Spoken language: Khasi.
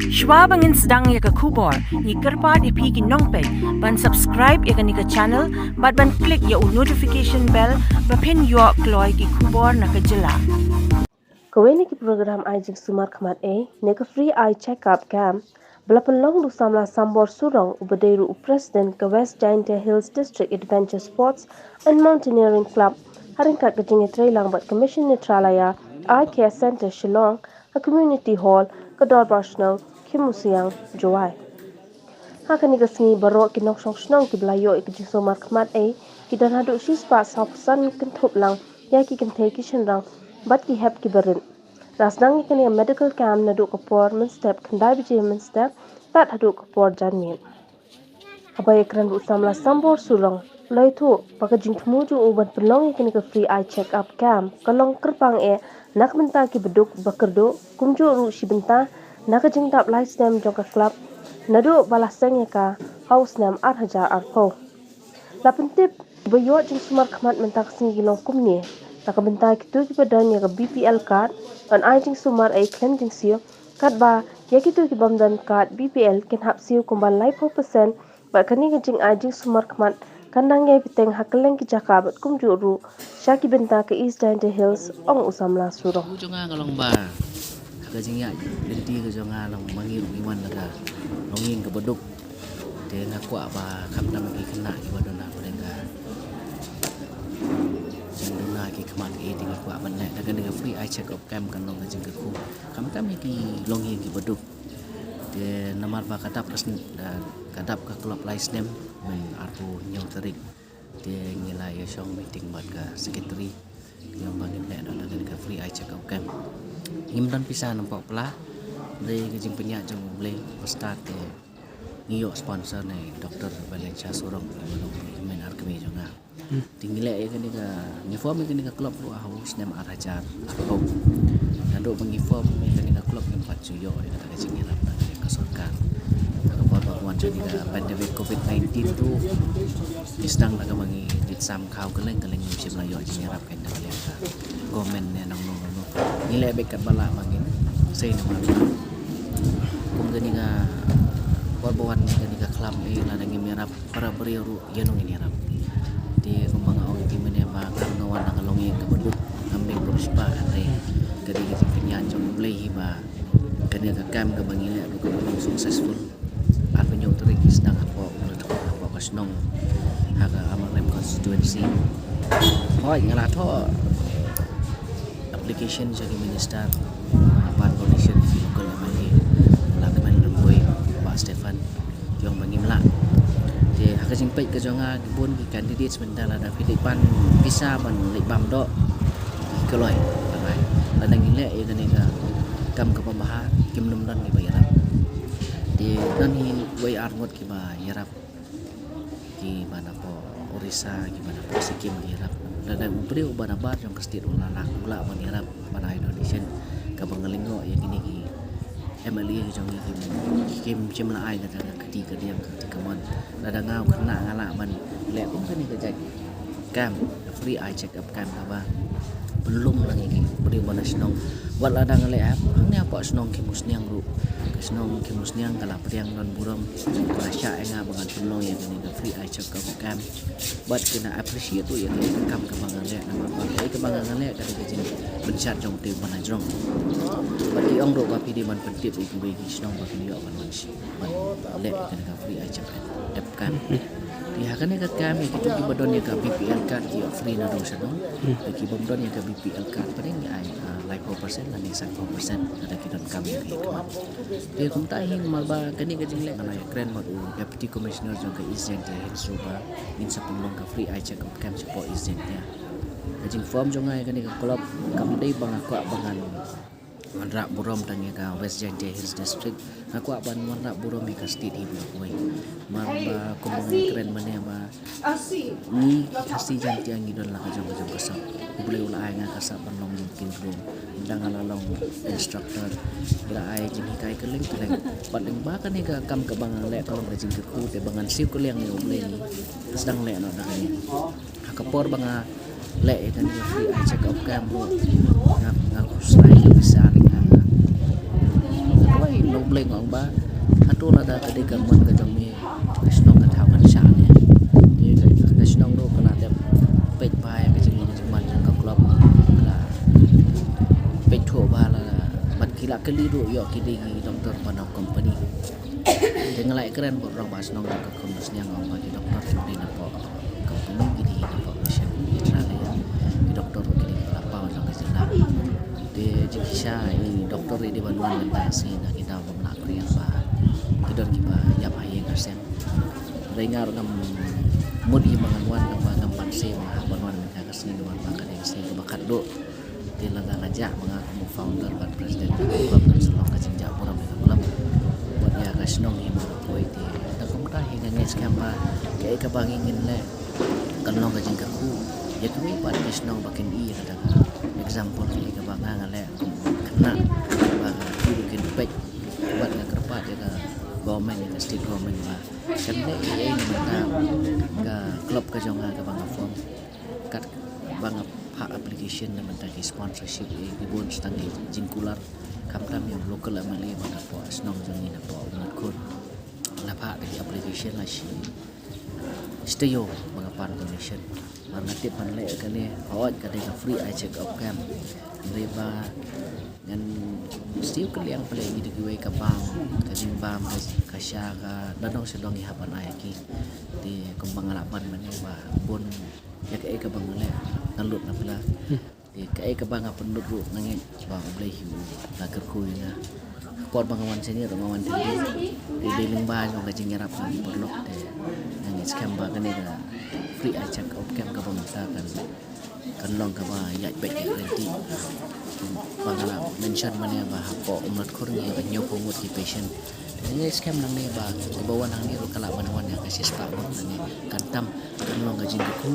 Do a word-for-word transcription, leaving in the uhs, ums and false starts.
Shwa ba ngin sdang ïa ka khubor, ngi kyrpad ïa phi ki nongpeit ban subscribe ïa kane ka channel bad ban click ïa u notification bell ba phin ïoh kloi ki khubor na ka jylla. Kawei na ki program ai jingsumar khmat ei ne ka free eye check-up camp ba la pynlong da u samla Sambor Surong uba dei ruh u president ka West Jaintia Hills District Adventure Sports and Mountaineering Club ha ryngkat ka jingïatreilang bad ka Mission Nethralaya Eye Care Centre Shillong ha Community Hall ka Dorbar Shnong Khimusiang, Jowai. Ha kane ka sngi baroh ki nongshong shnong kiba la ïoh ïa ka jingsumar khmat ei ki don haduh shispah sawphew san kynthup lang ïa ki kynthei ki shynrang bad ki hep kiba rit. La sdang ïa kane ka medical camp naduh ka por mynstep khyndai baje mynstep tad haduh ka por janmiet. Haba ïakren bad u samla Sambor Surong, u la ïathuh ba ka jingthmu jong u ban pynlong ïa kane ka free eye check-up camp ka long kyrpang eh na ka bynta kiba duk ba kyrduh, kumjuh ruh shi bynta na ka jingdap lai snem jong ka club naduh ba la seng ïa ka ha u snem ar hajar arphew. La pyntip ba ïoh jingsumar khmat mynta ka sngi ki long kumne na ka bynta kito kiba don ïa ka B P L card ban ai jingsumar ei khlem jingsiew, katba ïa kito ki bym don card B P L kin hap siew kumba laiphew percent. Bad kane ka jingai jingsumar khmat kan nang ïai bteng ha kylleng ki jaka bad kumjuh ruh sha ki bynta ka East Jaintia Hills, ong u samla Surong. U jong nga ka long ba ha ka jingïaid lynti ka jong nga long ba ngi ruh ngi wan na ka longïing kaba duk. Te nga kwah ba khamtam ki khynnah kiba don ha pdeng ka jingduna ki khmat ki, te ngi kwah ban leh da kane ka free eye check-up camp kan long ka jingkyrkhu khamtam ïa ki longïing kiba duk. Te namar ba ka dap ka sn-, ka dap ka club lai snem, mynta arphew hynñiew tarik. Te ngi la ïa shong meeting bad ka secretary, ngi ong ba ngin leh noh da kane ka free eye check-up camp. Ngim don pisa nampak pla, dei ka jingpynïaid jong U Blei, ba start te ngi ïoh sponsor na i Doctor Valencia Surong, i ba long i hynmen ar kmie jong nga. Te ngi leh ïa kane ka, ngi form ïa kane ka club ruh ha u snem ar hajar arphew. Naduh ba ngi form ïa kane ka club ngim pat ju ïoh ïa kata ka jingïarap na ka sorkar. Ha ka por ba wan jong ka pandemic covid nineteen ruh, ngi sdang da kaba ngi leit sam khaw kylleng kylleng, ngim shym la ïoh jingïarap. Ka government ne nangno nangno. Ngi leh beit katba lah ba ngin sei namar ba kum kane ka por ba wan kane ka khlam, eh, lada ngim ïarap para briew ruh ïano ngin ïarap. Te kumba nga ong ïa phi mynne ba nga wan na ka longïing kaba duk, ngam dei ba riewspah, hynrei ka dei ka jingpynïaid jong U Blei hi ba kane ka camp kaba ngi leh ruh ka long successful. Arphew hynñiew tarik ngi sdang hapoh, hapoh ka shnong, ha ka Amarrem constituency. Hooid, nga la thoh application sha ki minister, ban donation ki local M L A, la kmen rymbui Bah Stephen, ki ong ba ngim lah. Te ha ka jingpeit ka jong nga, ki bun ki candidates mynta lada phi dei ban pisa ban leit bam doh, ki kloi. Lada ngi leh ïa kane ka kam kaba bha, kim nym don kiba ïarap. Te don hi wei ar ngut kiba ïarap, kiba napoh Orissa, kiba napoh Sikkim ki ïarap. Lada u briew uba nabar jong ka state u la lah, u lah ban ïarap ban ai donation, kaba nga lyngngoh ïa kine ki M L A ki jong ngi kim, kim shym la ai kata ka kti kadiang ka kti kamon. Lada nga u khynnah nga lah ban leh kum kane ka jait camp, free eye check up camp kaba pynlong lang ïa ki briew ba na shnong. Wat lada nga leh hap hangne hapoh shnong Khimusniang ruh, ka shnong Khimusniang ka la pdiang don burom, ka la shah ïa nga ba ngan pynlong ïa kane ka free eye check up camp. Bad ki na appreciate ruh ïa kane ka kam kaba nga leh, namar ba kaei kaba nga leh ka dei ka jingpynshad jong u tei ba na jrong. Bad ki ong ruh ba phi dei ban pyntip ïa kiwei ki shnong ba kin ïoh ban wan shi, ban leh ïa kane ka free eye check up camp. Te ha kane ka camp ïa kito kiba don ïa ka B P L card ki ïoh free naduh shaduh. Te ki bym don ïa ka B P L card pat ngi ai, ah, laiphew percent lane sanphew percent lada ki donkam ïa ka. Te kumta hi namar ba kane ka jingleh, nga la ïakren bad u Deputy Commissioner jong ka East Jaintia Hills ruh ba ngin sa pynlong ka free eye check up camp shapoh East Jaintia. Ka jingform jong nga ïa kane ka club kam dei ba nga kwah ba ngan wanrah burom tang ïa ka West Jaintia Hills District, nga kwah ban wanrah burom ïa ka state hi baroh kawei. Namar ba kumba nga kren mynne ba ngi ki Khasi Jaintia ngi don la ka jong ka jong ka sap. U Blei u la ai nga ka sap ban long jingkieng ruh. Ynda nga la long instructor, u la ai jinghikai kylleng kylleng. Bad lyngba kane ka kam kaba nga leh ka long ka jingkyrkhu, te ba ngan siew kylliang ïa U Blei, ngi sdang leh noh da kane. Ha ka por ba nga leh ïa kane ka free eye check up camp ruh, nga, nga khuslai ïa ka pisa, nga, nga, nga kwah ïa u Pule ngong ba hato lada ka dei ka mon ka jong me, ka shnong ka thaw kan sha ne. Te ka shnong ruh ka la dep peit ba ka jingmon jingman jong ka club, ka la peit thuh ba la, bad ki la kylli ruh ïoh ki dei ki doktor ba na company. Te nga la ïakren bad u rangbah shnong jong ka Khumsniang, ong ba ki doktor ki dei na pdeng company, ki dei na pdeng mission, ki tra ki doktor ki dei ki la paw jong ka jylla. Te jingkisha i doktor i dei ban wan mynta ka sngi na ki daw ba mlak kriang ba ki don kiba ïap ha ïing ha sem. Hynrei nga ruh ngam mut hi ba ngan wan, ngam, ngam banse ba hap ban wan mynta ka sngi, namar ba ka dei ka sngi kaba khatduh. Te lada nga jah ma nga kum u founder bad president ka club, kan sa long ka jingjah burom ïa ka club bad ïa ka shnong hi ma nga poi. Te tang kumta hi nga ngeit skhem ba kaei kaba ngi ngin leh kan long ka jingkyrkhu ïa kiwei pat ki shnong ba kin ïoh ïa kata ka example, kaei kaba nga nga leh kum u khynnah ba ka tu kin peit bad nga kyrpad ïa ka government, ïa ka state government ba kan leh kaei na bynta ka club ka jong nga kaba nga form. Katba nga phah application na bynta ki sponsorship, eh, ki bun sdang ki jingkular, khamtam ïa u local M L A ba na pdeng shnong jong ngi na pdeng Umnatkhun. La phah da ki application la shi shi taïew ba nga pan donation. Mar nga tip ban leh kane, hooid ka dei ka free eye check up camp. Hynrei ba ngan siew kylliang pynleh ïa kiwei ka bam, ka jingbam, ka, ka sha, ka dang dong sha dong ngi hap ban ai ïa ki. Te kumba nga la ban mynne ba bun ïa kaei kaba nga leh nga lut na pla. Te kaei kaba nga pynlut ruh nga ngeit ba U Blei hi u la kyrkhu ïa nga. Ka por ba nga wan shane ruh nga wan thymmai. Te dei lyngba jong ka jingïarap na ki paralok, te nga ngeit skhem ba kane ka free eye check up camp kaba mynta kan, kan long kaba ïaid beit ïaid lynti. Ba nga la mention mynne ba hapoh Umnatkhun ngi ïa ka hynñiewphew ngut ki patient. Te nga ngeit skhem nangne ba kiba wan hangne ruh ka lah ban wan ïa ka shispah ngut nangne. Kan tam, kan long ka jingkyrkhu.